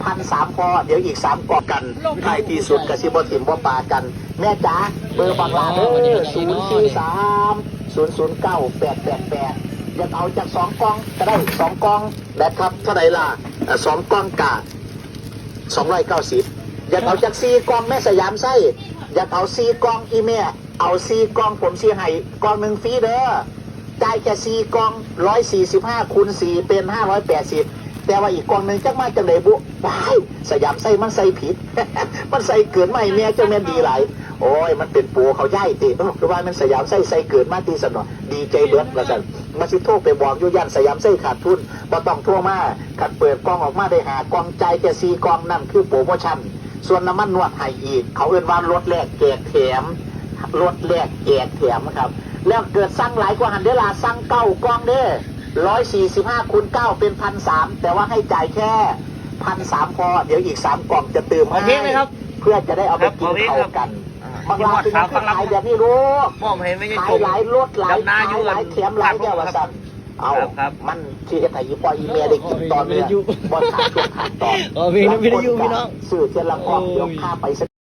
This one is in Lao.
ພັນສາມພໍ ດຽວອີກສາມກ່ອງກັນ ທ້າຍທີ່ສຸດກໍຊິບໍ່ຖິ້ມບໍ່ປະກັນ. ແມ່ຈ໋າ ເບີບັກຫຼ້າເດີ ສູນສີ່ສາມ ສູນສູນເກົ້າ ແປດແປດແປດ ຢາກເອົາຈັກສອງກ່ອງກໍໄດ້ ສອງກ່ອງນະຄັບ. ເທົ່າໃດລະ? ເອີ ສອງກ່ອງກະສອງຮ້ອຍເກົ້າສິບ. ຢາກເອົາຈັກສີ່ກ່ອງແມ່ສະຫຍາມໄຊ? ຢາກເອົາສີ່ກ່ອງອີ່ແມ່. ເອົາສີ່ກ່ອງ ຜົມຊິໃຫ້ກ່ອງໜຶ່ງຟຣີເດີ. ຈ່າຍແຄ່ສີ່ກ່ອງ ຮ້ອຍສີ່ສິບຫ້າຄູນສີ່ເປັນຫ້າຮ້ອຍແປດສິບ ແຕ່ວ່າອີກກ່ອງໜຶ່ງຈັກມາຈັ່ງໃດບຸ. ວ້າຍ ສະຫຍາມໄຊມັນໃສ່ຜິດ ມັນໃສ່ເກີນມາໃຫ້ແມ່ ເຈົ້າແມ່ນດີຫຼາຍ. ໂອ້ຍ ມັນເປັນໂປເຂົາຍ້າຍຕິ. ເອີ ຄືວ່າແມ່ນສະຫຍາມໄຊໃສ່ເກີນມາຕິຊັ້ນເນາະ. ດີໃຈເບິດວ່າຊັ້ນ. ວ່າຊິໂທໄປບອກຢູ່ ຢ້ານສະຫຍາມໄຊຂາດທຶນ. ບໍ່ຕ້ອງໂທມາ. ຄັນເປີດກ່ອງອອກມາໄດ້ຫ້າກ່ອງ ຈ່າຍແຄ່ສີ່ກ່ອງ ນັ້ນຄືໂປຣໂມຊັນ. ສ່ວນນ້ຳມັນນວດໃຫ້ອີກ ເຂົາເອີ້ນວ່າລົດແລກແຈກແຖມ ລົດແລກແຈກແຖມຄັບ. ແລ້ວເກີດສັ່ງຫຼາຍກວ່າຫັ້ນເດ້ລະ ສັ່ງເກົ້າກ່ອງເດ້ ຮ້ອຍສີ່ສິບຫ້າຄູນເກົ້າເປັນພັນສາມ ແຕ່ວ່າໃຫ້ຈ່າຍແຄ່ພັນສາມພໍ ດຽວອີກສາມກ່ອງຈະຕື່ມໃຫ້ ເພື່ອຈະໄດ້ເອົາໄປກິນເຂົ້າກັນ. ບັກຫຼ້າເປັນຫຍັງຄືຂາຍແບບນີ້ລູກ? ຂາຍຫຼາຍ ລົດຫຼາຍ ຂາຍຫຼາຍແຖມຫຼາຍແທ້ວ່າຊັ້ນ. ເອົ້າ ມັນຊິເຮັດໃຫ້ອີ່ພໍ່ອີ່ແມ່ໄດ້ກິນຕໍ່ເນື່ອງ ບໍ່ຂາດຊ່ວງຂາດຕອນ. ບາງຄົນກໍຊື້ເທື່ອລະກ້ອງ ດຽວພາໄປ